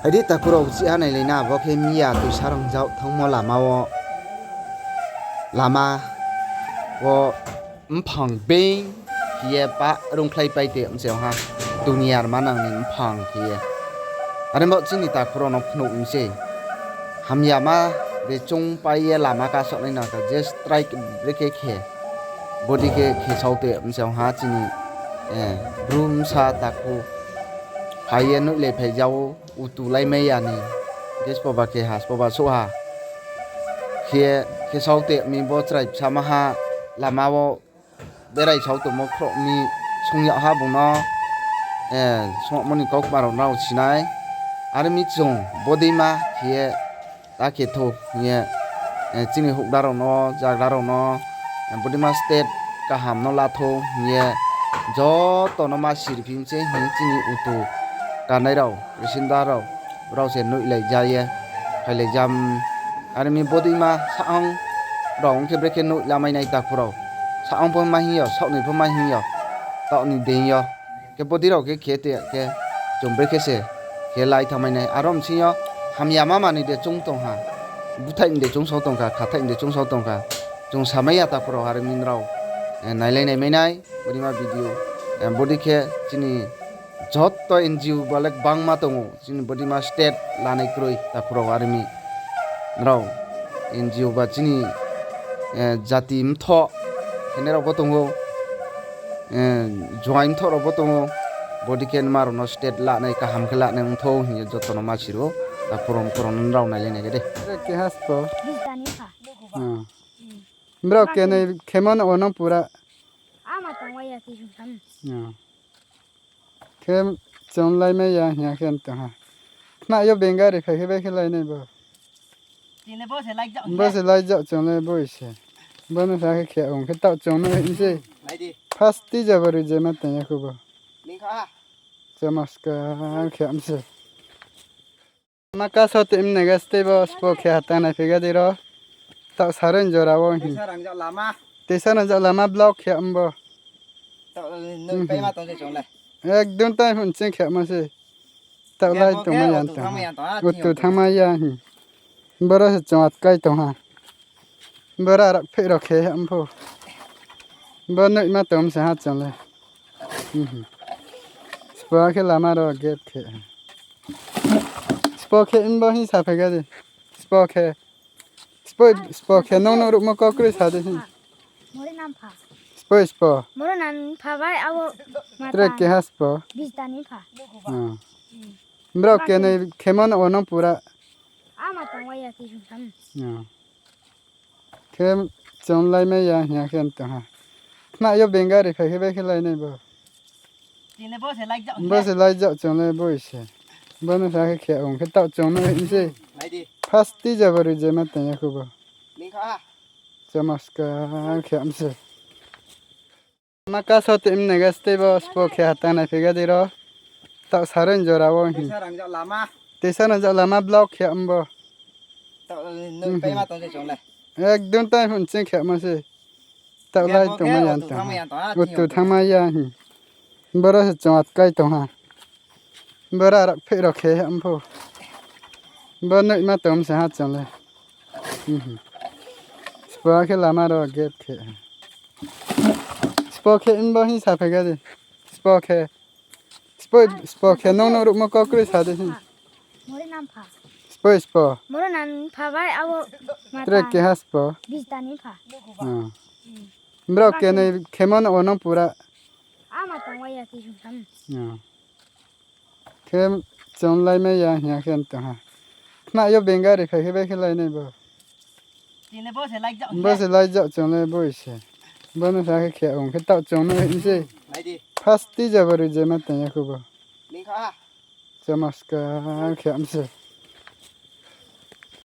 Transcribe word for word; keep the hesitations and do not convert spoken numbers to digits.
Phai di takhu rao, uchih ha nailai na, bo khe miya tuisa rangzag thanngmo lama wo, lama wo mphang being khe ye pah rungkhlaipai te mse ong ha, duniya rmanang ni mphang khe ye. Are bo chini takhu rao no phnuh mi se. Hamyama de choungpai ye lama kasoh nai nang kha, je strike brekhe khe, bodei khe khe sao te mse ong ha chini, eh, Bru bsa takhu. Phai ye noihlai phai ja ou, utu laimai ya ni. Khe spoba khe ha, spoba souh ha. Khe, khe sao te mi bo chrai bsa ma ha, lama wo berai sao tongmo khroh mi sung yag ha bung no, eh, sungmo ni kaukma rao nrao sinai. Are mi chung bodeima khe ye ta khe thou hing ye, eh, chini houhgra rao no, zagra rao no, eh, bodeima state kaham no la thou hing ye joto no ma siri phi se hing chini utu kanai rao, resinda rao, brao se noihlai ja ye, phailai jam. Are mi bodeima saong rao ong khe brekhe noihlamai nai takhu rao. Saong pho ma hing yo, saohnoi pho ma hing yo, taoh ni deing yo. Khe bodei rao khe khe te khe chung brekhe se khe lai thanngmai nai. Aro bsing yo hamyama manoi de choung tong ha, búthaih ni de choung sao tong kha, khathaih ni de choung sao tong kha. Chung samai ya takhu rao, are mi nrao, eh, nailai naimai nai bodeima video. Eh, bodei khe chini joto N G O ba le gbangma tong ou, chini bodeima state lanai kroi takhu rao, are mi nrao N G O ba chini, eh, jati mthoh khenai rao pho tong ou, eh, juaing mthoh rao pho tong ou, bodei khe nma rao no state lanai kaham khe lanai ong thou hing ye joto no ma siri ou, takhu rao mkhu rao no nrao nailai nai khe de. Tre keha spo. Brao kenoi khemo no wo nung pura. Khe chung laimai ya hing ya khe tong ha. Khna yo bengari phai khe bai khe lai nai bo. Bo se lai jak chung le boi se. Bo no sa khe khe ong khe taoh chung no hing se. First ti ja bo rui je ma tong ya khe bo. Chamaska khe am se. Ma kaso te mne ga stei bo spo khe hatang nai phega di ro. Taoh saroi jora wo hing. Teisa rang jak lama block khe am bo. Ekdom tai hon ching khe ma se. Taoh lai tongmai ya tong ha. Utu thanngmai ya hing. Boro se chung atkai tong ha. Boro arak pheh ro khe ham pho. Bo noima tong se ha chung le. Spo khe lama ro gate khe. Spo khe mbo hing sa phai ga di. Spo khe. Spo, spo khe nung no ruhmo kau kroi sa di hing. Spo, spo. Tre keha spo. Brao kenoi khemo no wo nung pura. Khe chung laimai ya hing ya khe tong ha. Khna yo bengari phai khe bai khe lai nai bo. Bo se lai jak chung le boi se. Bo no sa khe khe ong khe taoh chung no hing se. First ti ja bo rui je ma tong ya khe bo. Chamaska khe am se. Ma kaso te mne ga stei bo spo khe hatang nai phega di ro. Taoh saroi jora wo hing. Teisa rang jak lama block khe am bo. Ekdom tai hon ching khe ma se. Taoh lai tongmai ya tong ha. Utu thanngmai ya hing. Boro se chung atkai tong ha. Boro arak pheh ro khe ham pho. Bo noima tong se ha chung le. Spo khe lama ro gate khe. Spo khe mbo hing sa phai ga di. Spo khe. Spo, spo khe nung no ruhmo kau kroi sa di hing. Spo, spo. Tre keha spo. Brao kenoi khemo no wo nung pura. Khe chung laimai ya hing ya khe tong ha. Khna yo bengari phai khe bai khe lai nai bo. Bo se lai jak chung le boi se. Bo no sa khe khe ong khe taoh chung no hing se. First ti ja bo rui je ma tong ya khe bo. Chamaska khe am se.